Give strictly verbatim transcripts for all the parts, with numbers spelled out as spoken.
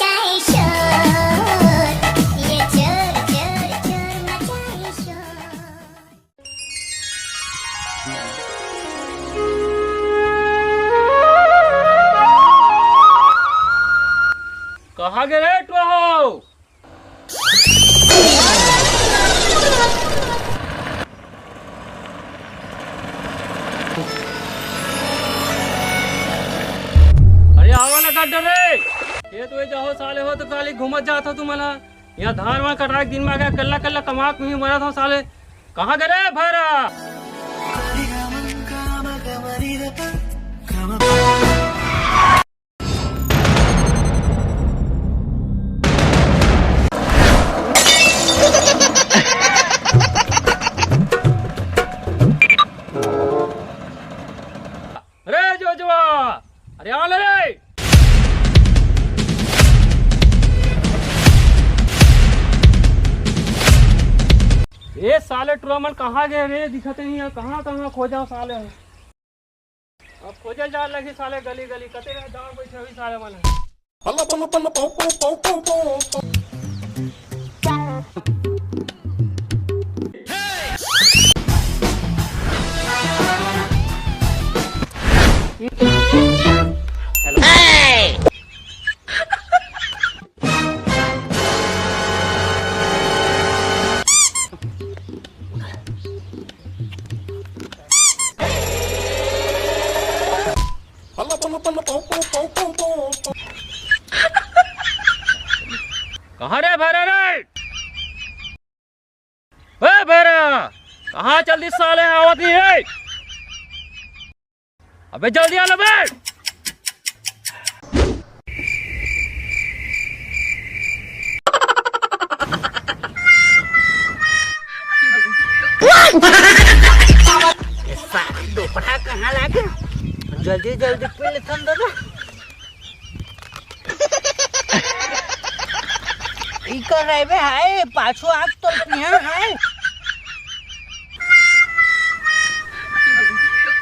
मचाए शोर, ये चोर, चोर, चोर मचाए शोर। कहाँ गे रे टुरा हो? अरे आवा ना गड्ढा रे। ये तो ये जाओ साले हो तो खाली घूमत जात हो तुम मन ह। यहाँ धान वान कटाए के दिन में आ गया, कल्ला कल्ला कमा के भी मरत हो साले। कहाँ गे रे भैरा? अरे जोजवा, अरे आ ले रे। ए साले टुरा मन कहाँ गए रे? दिखत नहीं है, कहाँ कहाँ खोजा साले। अब खोजे जा लगी साले गली गली, कते रहे दांव बैठे हुई साले मन। कहाँ रे भैरा रे? ए भैरा, कहाँ चल दी साले, आवत नहीं है। अबे जल्दी आ ना बे। ये साला दोपहर कहाँ लागे? जल्दी जल्दी पी लेथन दादा। इकर रहिबे हाय, पाछू आग तो पिया हाय।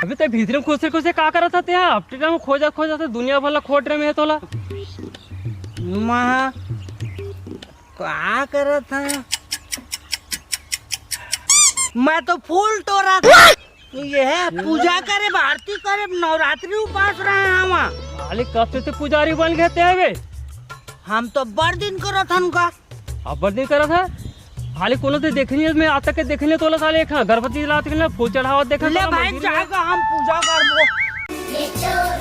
अबे ते भीतरे में खुसे खुसे का करत हते? अपने टाइम खोजा खोजा ते दुनिया भर ला खोट रे में है तोला। माँ, का करत है? मैं तो फूल टोरा था। ये है, पूजा करे, आरती करे, नवरात्रि उपास रहे हैं वहाँ। खाली कब से पुजारी बन गए थे बे? हम तो बड़ दिन करत हन का। अब बड़ दिन करत है? खाली कोनो ते देखनी है, मैं आज तक के देखनी है तोला साले एक गणपति लात के ना फूल चढ़ावत देखा ले तोला भाई, मंदिर में। जाएगा हम पूजा करबो। ये चोर,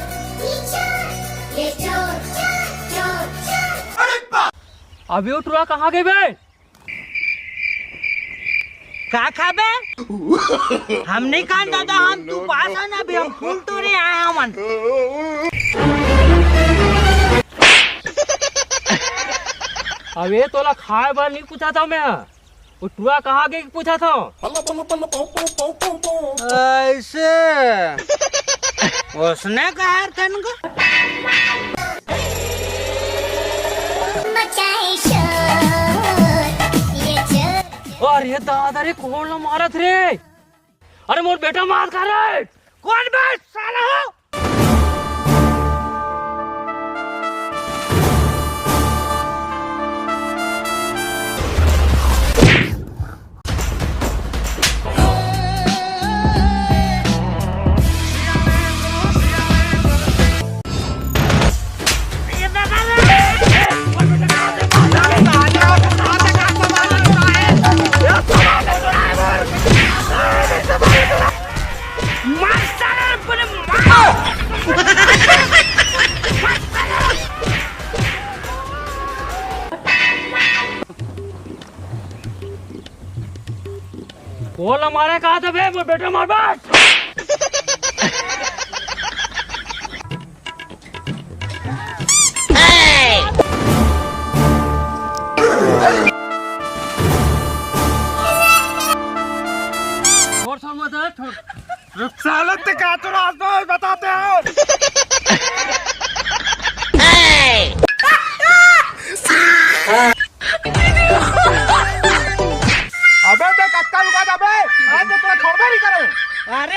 ये चोर, ये चोर, चोर, चोर, चोर। अबे वो टुरा कहाँ गए बे? का खाबे? हम नहीं खान दादा, हम तो पास है ना, अभी हम फूल टोरे आए हमन। अबे तोला खाए बर नहीं पूछा था मैं, वो टुरा कहाँ गए पूछा था। ऐसे उसने कहा था इनको। मचाए शोर, ये चोर। अरे दादा रे, कौन ला मारत रे? अरे मोर बेटा मार खा रे। कौन बे साला हो? बोल, हमारे कहा था बे, वो बेटा मार बस। छोड़, छोड़, मत है, छोड़। रुक साले, ते का तो रास्ता है, बताते हैं। अबे देख, अक्का रुका जा बे, आज तो तेरा छोड़बे नहीं करे। अरे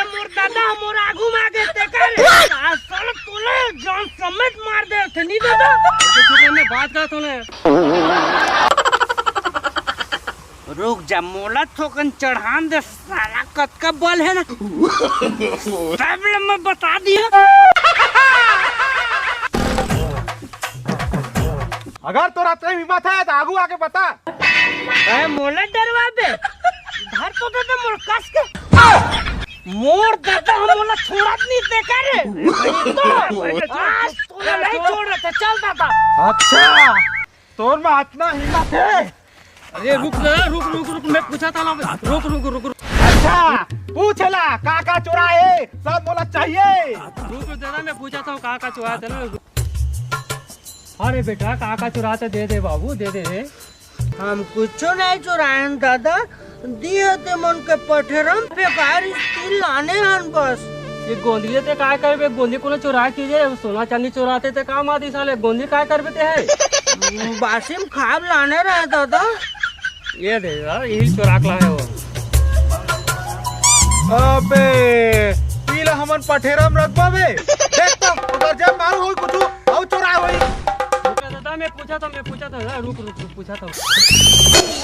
बात करत हूँ ना। रुक जा, मोला थोकन चढ़ान दे साला, कतका बल है ना, तब ले मैं बता दिया। अगर तोर अतना हिम्मत है तो आगू आके बता। अरे मोला डरवाबे, धर तो दे दे मोर कस के। मोर दादा हम मोला छोड़त नहीं ते करे। तो आज तो नहीं छोड़त, चल दादा। अच्छा, तोर में अतना हिम्मत है? अरे रुक ना, रुक, रुक, रुक, मैं पूछा था ना, रुक, रुक, रुक, रुक। अच्छा, पूछ ला, का का चोरा है, सब मोला चाहिए। रुक दादा, मैं पूछा था, का का चोरा था ना। अरे बेटा, का का चोरा था, दे दे बाबू, दे दे रे। हम कुछो नहीं चोरायन दादा, दिए ते मन के पठेरम फेंकारिस, तिल लाने हन बस। ये गोंदिये ते काय करबे? गोंदी कोनो चोरा की जे? सोना चांदी चोराते ते काम आती साले, गोंदी काय करबे ते है? बासिम खाब लाने रहे दादा। ये दे यार, यही चोरा के लाए हो। अबे, तिल हमन पठेरम रखबा बे। देख तो, अगर जब मारू होई कुछ, अउ चोरा होई। रुक दादा, मैं पूछा था, मैं पूछा था, रुक, रुक, रुक, पूछा था।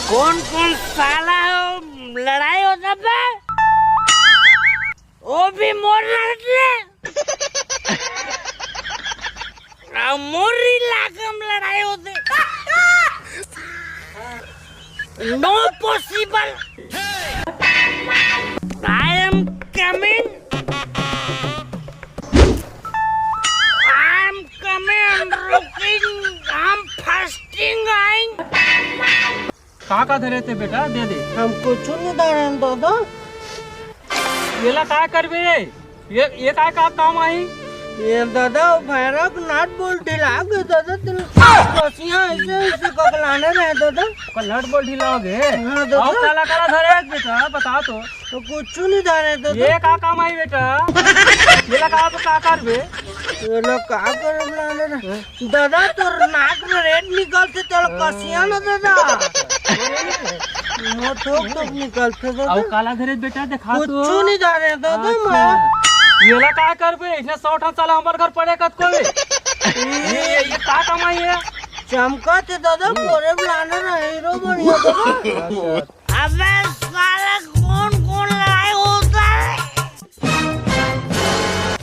कौन कौन साला हो लड़ाई होता बे? वो भी मोर लड़के। आ, मोर इलाका में लड़ाई होते। No possible. I am coming. I am coming. Looking. हम fasting आएंगे। का का धरे ते बेटा, दे दे। हम कुछ नहीं धरे दादा। येला का करबे रे? ये, ये का, का काम आही? ये दादा, भैरव के नट बोल्ट ढिला गे दादा, तेल कसिया ऐसे, ऐसे ककलाने रहे दादा। ओकर नट बोल्ट ढिला हो गे? हाँ दादा। अउ काला, काला धरे हे बेटा, बता तो। तो कुछ नहीं धरे दादा। ये का काम आही बेटा? येला का, का करबे? येला का करब लाने रहे? दादा, तोर नाक में रेट निकलथे, तेल कसिया ना दादा। वो थोक थोक निकलथे दादा। अउ काला धरे बेटा, देखा तो। कुछु नहीं धरे दादा, अच्छा। मैं। येला का करबे? इतने सौ ठन साला हमर घर पड़े कतको बे। ये, ये, ये का कमाई है? चमकाथे दादा, पूरे बुलाना ना, हीरो बनिया दादा। अबे साला, कौन कौन लड़ाई होता है?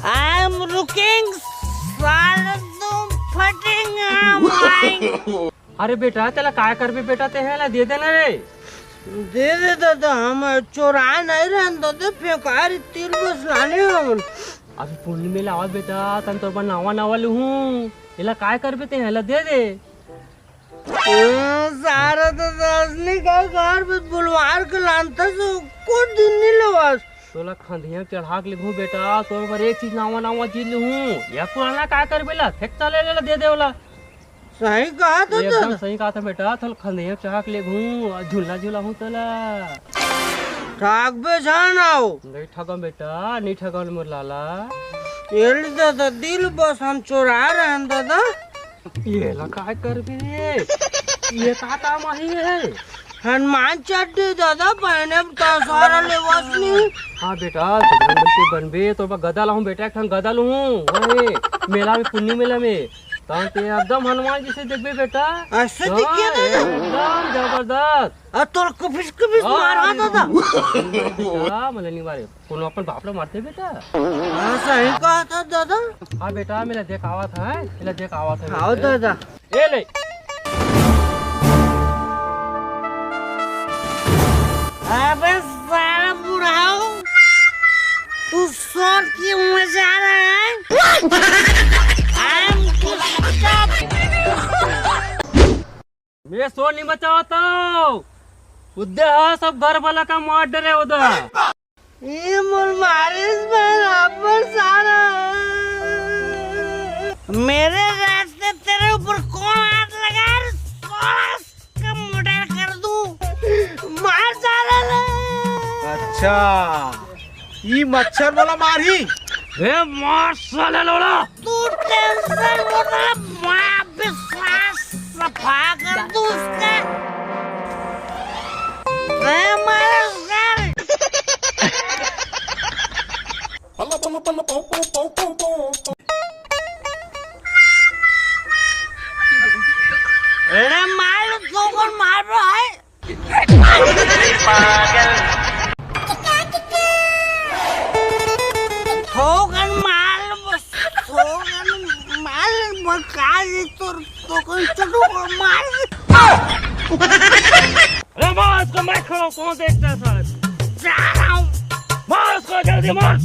I am looking, साले तुम फटेंगे, हम आएंगे। अरे बेटा, तेला काय करबे बेटा, ते हे ला दे देना रे। दे दे दादा, हम चोराए नहीं रहन दादा, फेंकाए रे तिल बस लाने हमन। अभी पुन्नी मेला आवत बेटा, तन तोर बर नावा नावा लूहूं, एला काय करबे ते हे ला दे दे। ओ, सारा तो दसनी का घर में बुलवार के लानता सो कुछ दिन नहीं लेवास। तोला खंधिया चढ़ा के लेगहूं बेटा, तोर बर एक चीज नावा नावा चीज लेहूं। या पुराना का करबे ला, फेंक चले ले ला, दे दे ओला। सही कहा तो एकदम तो। सही कहा था बेटा, तोला खंधिया चढ़ा के लेगहूं, झूलना झूलाहूं तोला। ठाकबे झन आओ। नहीं ठगम बेटा, नहीं ठगम मोर लाला। ये ले दादा, दिल बस हम चोरा रहन दादा। ये ला काय करबे रे? ये का काम आही है? हनुमान चड्डी दादा पहने, दशहरा लेवस नहीं। हाँ बेटा, सुंदर बनबे, बनबे, तोर बर गदा लाहूं बेटा, एक ठन गदा लूहूं। ओए, मेला में, पुन्नी मेला में। तब ते एकदम हनुमान जैसे देखबे बेटा। ऐसे हाँ, दिखे ना? एकदम जबरदस्त। आ, तोर कपिस कपिस हाँ, मारवा दादा। बेटा, मतलब नहीं मारे। कोनो अपन बाप ला मारथे बेटा? हाँ, सही कहा था दादा। हाँ बेटा, मेला देख आवत हे, मेला देख आवत हे हाँ बेटा। दादा। ए ले। अबे साला बुढ़ाऊ, तू सोच के मजा रहा है? हम कुछ मैं सोर नहीं मचावत हूँ। उद्दे हा सब घर वाला का मार डरे उधर। ये मोर मारिस बहन आप सारा। मेरे रास्ते तेरे ऊपर कौन हाथ लगा रे? साला का murder कर दूं। मार साला ले। अच्छा, ई मच्छर वाला मारही। ए मार साले लोड़ा। तू tension मत ले, मैं अभी सांस सफा कर दूं उसका। मैं मारूंगा। अरे मार, थोकन मार भाई। थोकन मार, बस थोकन मार, बस का जी तोर, थोकन चटू को मार। अरे मार उसको, मैं खड़ा हूँ, कौन देखता है सर? जा रहा हूँ। मार उसको, जल्दी मार।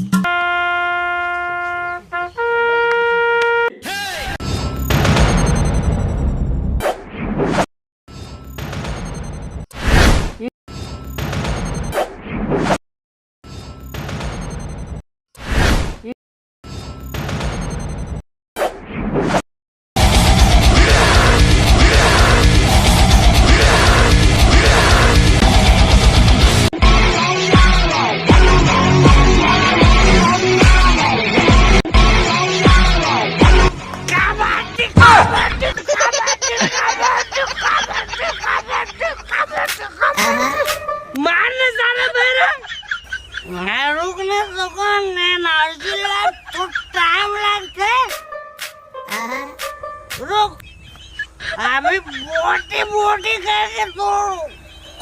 मार ने साले भैरा। रुक ने, थोकन एनर्जी ले, थोड़ा टाइम लगथे। रुक, अभी बोटी बोटी करके तो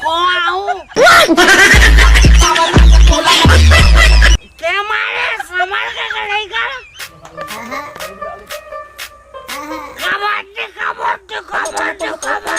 को आऊं। ते मारे समर के कढ़ाई का। कबड्डी, कबड्डी, कबड्डी, कबड्डी।